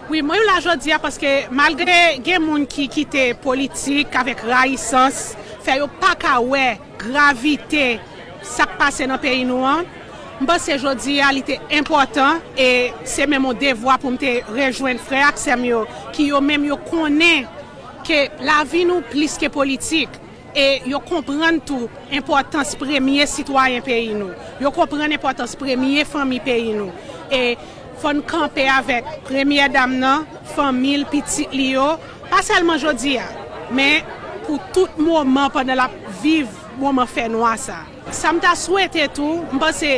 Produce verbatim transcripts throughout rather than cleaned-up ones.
Wi, mwen la jodi a paske malgre gen moun ki kite politik avèk rayisans, fè yo pa ka wè gravite sa k pase nan peyi nou an, m panse jodi a li te enpòtan e se menm yon devwa pou m te rejwenn frè ak sè m yo ki yo menm yo konnen ke lavi nou plis ke politik. E yo konprann tou enpòtans premye sitwayen peyi nou. Yo konprann enpòtans premye fanmi peyi nou. E fò n kanpe avèk premyè dam nan, fanmi l, pitit li yo, pa sèlman jodi a, men pou tout moman pandan l ap viv moman fènwa sa. Sa m ta swete tou, m panse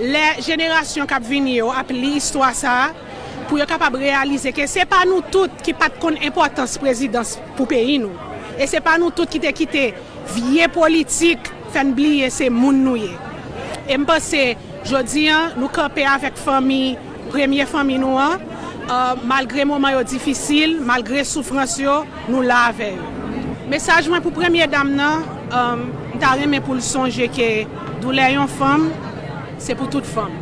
lè jenerasyon k ap vini yo ap li istwa sa a, pou yo kapab reyalize ke se pa nou tout ki pa t konn enpòtans prezidans pou peyi nou. E se pa nou tout ki te kite vye politik fè n bliye se moun nou ye. E m panse jodi a, nou kanpe avèk fanmi, premye fanmi nou an, uh, malgre moman yo difisil, malgre soufrans yo, nou la avè yo. Mesaj mwen pou premye dam nan, um, m ta renmen pou l sonje ke doulè yon fanm, se pou tout fanm.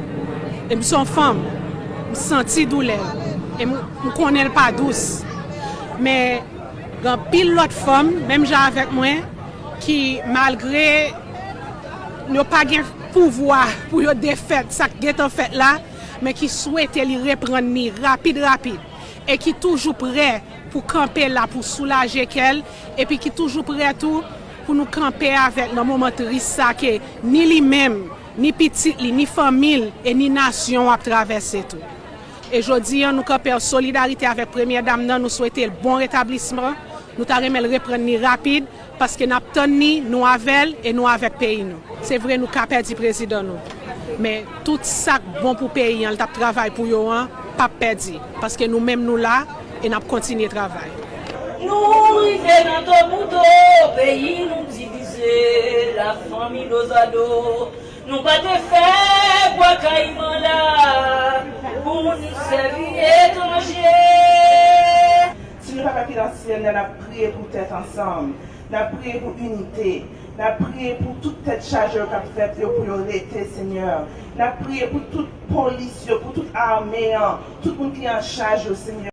E m se yon fanm, m santi doulè l. E m, m konnen l pa dous. Men gen anpil lòt fanm, menm jan avèk mwen, ki malgre yo pa gen pouvwa pou yo defèt sa k gentan fèt la, men ki swete li reprann li rapid rapid e ki toujou prè pou kanpe la pou soulaje kè l, epi ki toujou prè tou pou nou kanpe avè l nan moman tris sa ke ni li menm, ni pitit li, ni fanmi l e ni nasyon w ap travèse tou. E jodi a, nou kanpe an solidarite avèk premyè dam nan, nou swete l bon retablisman, nou ta renmen l reprann li rapid, paske n ap tann li, nou avè l e nou avèk peyi nou. Se vre nou ka pèdi prezidan nou, men tout sa k bon pou peyi an, l t ap travay pou yo an, p ap pèdi, paske nou menm nou la e n ap kontinye travay. Nou rive nan to pou to, peyi nou divize, la fanmi dozado. Nou pa te fè bwa kayiman la pou n sèvi etranje. Si nou papa ki nan syèl la, n ap priye pou tèt ansanm, n ap priye pou inite, n ap priye pou tout tèt chaje yo k ap fèt yo pou yo rete, Senyè. N ap priye pou tout polis yo, pou tout ame an, tout moun ki an chaj yo, Senyè.